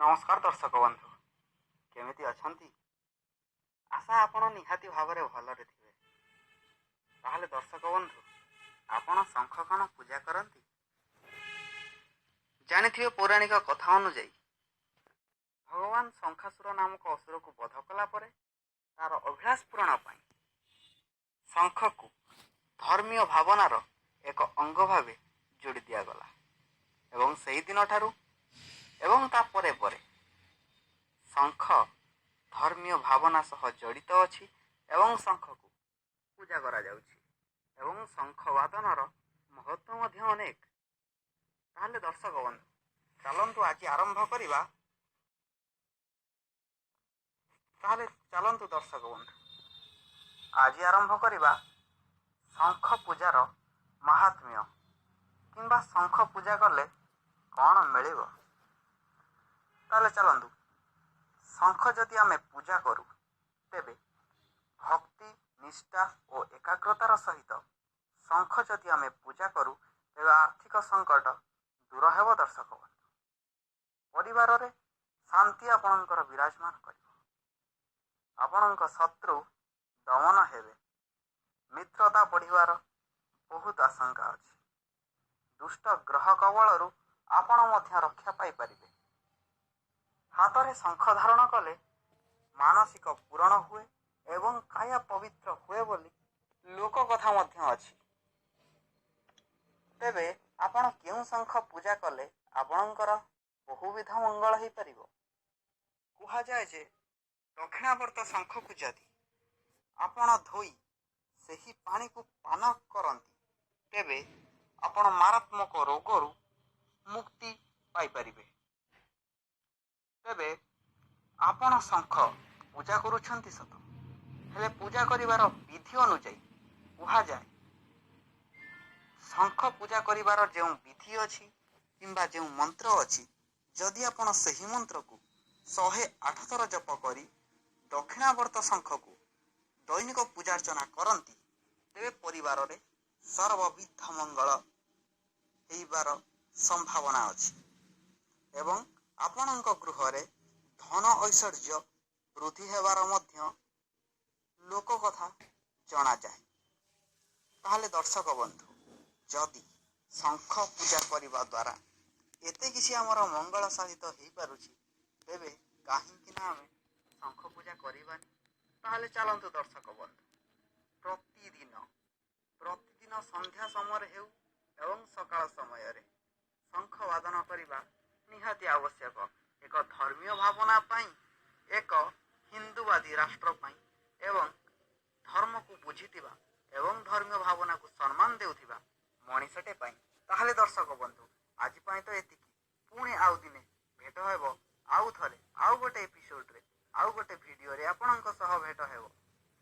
ନମସ୍କାର ଦର୍ଶକ ବନ୍ଧୁ, କେମିତି ଅଛନ୍ତି? ଆଶା ଆପଣ ନିହାତି ଭାବରେ ଭଲରେ ଥିବେ। ତାହେଲେ ଦର୍ଶକ ବନ୍ଧୁ, ଆପଣ ଶଙ୍ଖ କଣ ପୂଜା କରନ୍ତି? ଜାଣିଥିବେ, ପୌରାଣିକ କଥା ଅନୁଯାୟୀ ଭଗବାନ ଶଙ୍ଖାସୁର ନାମକ ଅସୁରକୁ ବଧ କଲା ପରେ ତାର ଅଭିଳାଷ ପୂରଣ ପାଇଁ ଶଙ୍ଖକୁ ଧର୍ମୀୟ ଭାବନାର ଏକ ଅଙ୍ଗ ଭାବେ ଯୋଡ଼ି ଦିଆଗଲା ଏବଂ ସେହି ଦିନଠାରୁ ଏବଂ ତା ପରେ ପରେ ଶଙ୍ଖ ଧର୍ମୀୟ ଭାବନା ସହ ଜଡ଼ିତ ଅଛି ଏବଂ ଶଙ୍ଖକୁ ପୂଜା କରାଯାଉଛି ଏବଂ ଶଙ୍ଖ ବାଦନର ମହତ୍ଵ ମଧ୍ୟ ଅନେକ। ତାହେଲେ ଦର୍ଶକ ବନ୍ଧୁ, ଚାଲନ୍ତୁ ଆଜି ଆରମ୍ଭ କରିବା। ତାହେଲେ ଚାଲନ୍ତୁ ଦର୍ଶକ ବନ୍ଧୁ, ଆଜି ଆରମ୍ଭ କରିବା ଶଙ୍ଖ ପୂଜାର ମାହାତ୍ମ୍ୟ କିମ୍ବା ଶଙ୍ଖ ପୂଜା କଲେ କ'ଣ ମିଳିବ। ତାହେଲେ ଚାଲନ୍ତୁ, ଶଙ୍ଖ ଯଦି ଆମେ ପୂଜା କରୁ ତେବେ ଭକ୍ତି, ନିଷ୍ଠା ଓ ଏକାଗ୍ରତାର ସହିତ ଶଙ୍ଖ ଯଦି ଆମେ ପୂଜା କରୁ ତେବେ ଆର୍ଥିକ ସଙ୍କଟ ଦୂର ହେବ। ଦର୍ଶକ ବନ୍ଧୁ, ପରିବାରରେ ଶାନ୍ତି ଆପଣଙ୍କର ବିରାଜମାନ କରିବ, ଆପଣଙ୍କ ଶତ୍ରୁ ଦମନ ହେବେ, ମିତ୍ରତା ବଢ଼ିବାର ବହୁତ ଆଶଙ୍କା ଅଛି, ଦୁଷ୍ଟ ଗ୍ରହ କବଳରୁ ଆପଣ ମଧ୍ୟ ରକ୍ଷା ପାଇପାରିବେ। ହାତରେ ଶଙ୍ଖ ଧାରଣ କଲେ ମାନସିକ ପୂରଣ ହୁଏ ଏବଂ କାୟା ପବିତ୍ର ହୁଏ ବୋଲି ଲୋକ କଥା ମଧ୍ୟ ଅଛି। ତେବେ ଆପଣ କେଉଁ ଶଙ୍ଖ ପୂଜା କଲେ ଆପଣଙ୍କର ବହୁବିଧ ମଙ୍ଗଳ ହେଇପାରିବ? କୁହାଯାଏ ଯେ ଦକ୍ଷିଣାବର୍ତ୍ତ ଶଙ୍ଖକୁ ଯଦି ଆପଣ ଧୋଇ ସେହି ପାଣିକୁ ପାନ କରନ୍ତି ତେବେ ଆପଣ ମାରାତ୍ମକ ରୋଗରୁ ମୁକ୍ତି ପାଇପାରିବେ। ତେବେ ଆପଣ ଶଙ୍ଖ ପୂଜା କରୁଛନ୍ତି ସତ, ହେଲେ ପୂଜା କରିବାର ବିଧି ଅନୁଯାୟୀ କୁହାଯାଏ ଶଙ୍ଖ ପୂଜା କରିବାର ଯେଉଁ ବିଧି ଅଛି କିମ୍ବା ଯେଉଁ ମନ୍ତ୍ର ଅଛି, ଯଦି ଆପଣ ସେହି ମନ୍ତ୍ରକୁ 108 ଥର ଜପ କରି ଦକ୍ଷିଣାବର୍ତ୍ତ ଶଙ୍ଖକୁ ଦୈନିକ ପୂଜାର୍ଚ୍ଚନା କରନ୍ତି ତେବେ ପରିବାରରେ ସର୍ବବିଧ ମଙ୍ଗଳ ହେଇବାର ସମ୍ଭାବନା ଅଛି ଏବଂ ଆପଣଙ୍କ ଗୃହରେ ଧନ ଐଶ୍ୱର୍ଯ୍ୟ ବୃଦ୍ଧି ହେବାର ମଧ୍ୟ ଲୋକ କଥା ଜଣାଯାଏ। ତାହେଲେ ଦର୍ଶକ ବନ୍ଧୁ, ଯଦି ଶଙ୍ଖ ପୂଜା କରିବା ଦ୍ୱାରା ଏତେ କିଛି ଆମର ମଙ୍ଗଳ ସାଧିତ ହେଇପାରୁଛି ତେବେ କାହିଁକି ନା ଆମେ ଶଙ୍ଖ ପୂଜା କରିବାନି? ତାହେଲେ ଚାଲନ୍ତୁ ଦର୍ଶକ ବନ୍ଧୁ, ପ୍ରତିଦିନ ପ୍ରତିଦିନ ସନ୍ଧ୍ୟା ସମୟରେ ହେଉ ଏବଂ ସକାଳ ସମୟରେ ଶଙ୍ଖ ବାଦନ କରିବା ନିହାତି ଆବଶ୍ୟକ, ଏକ ଧର୍ମୀୟ ଭାବନା ପାଇଁ, ଏକ ହିନ୍ଦୁବାଦୀ ରାଷ୍ଟ୍ର ପାଇଁ ଏବଂ ଧର୍ମକୁ ବୁଝିଥିବା ଏବଂ ଧର୍ମୀୟ ଭାବନାକୁ ସମ୍ମାନ ଦେଉଥିବା ମଣିଷଟେ ପାଇଁ। ତାହେଲେ ଦର୍ଶକ ବନ୍ଧୁ, ଆଜି ପାଇଁ ତ ଏତିକି। ପୁଣି ଆଉ ଦିନେ ଭେଟ ହେବ, ଆଉ ଥରେ ଆଉ ଗୋଟେ ଏପିସୋଡରେ ଆଉ ଗୋଟେ ଭିଡ଼ିଓରେ ଆପଣଙ୍କ ସହ ଭେଟ ହେବ।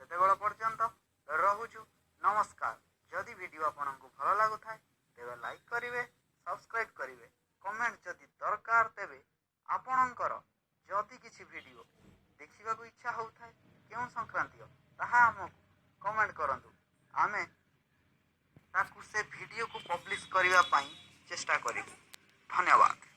ସେତେବେଳ ପର୍ଯ୍ୟନ୍ତ ରହୁଛୁ, ନମସ୍କାର। ଯଦି ଭିଡ଼ିଓ ଆପଣଙ୍କୁ ଭଲ ଲାଗୁଥାଏ ତେବେ ଲାଇକ୍ କରିବେ, ସବସ୍କ୍ରାଇବ୍ କରିବେ, କମେଣ୍ଟ ଯଦି ଦରକାର ତେବେ ଆପଣଙ୍କର ଯଦି କିଛି ଭିଡ଼ିଓ ଦେଖିବାକୁ ଇଚ୍ଛା ହେଉଥାଏ କେଉଁ ସଂକ୍ରାନ୍ତୀୟ, ତାହା ଆମକୁ କମେଣ୍ଟ କରନ୍ତୁ, ଆମେ ତାକୁ ସେ ଭିଡ଼ିଓକୁ ପବ୍ଲିଶ କରିବା ପାଇଁ ଚେଷ୍ଟା କରିବୁ। ଧନ୍ୟବାଦ।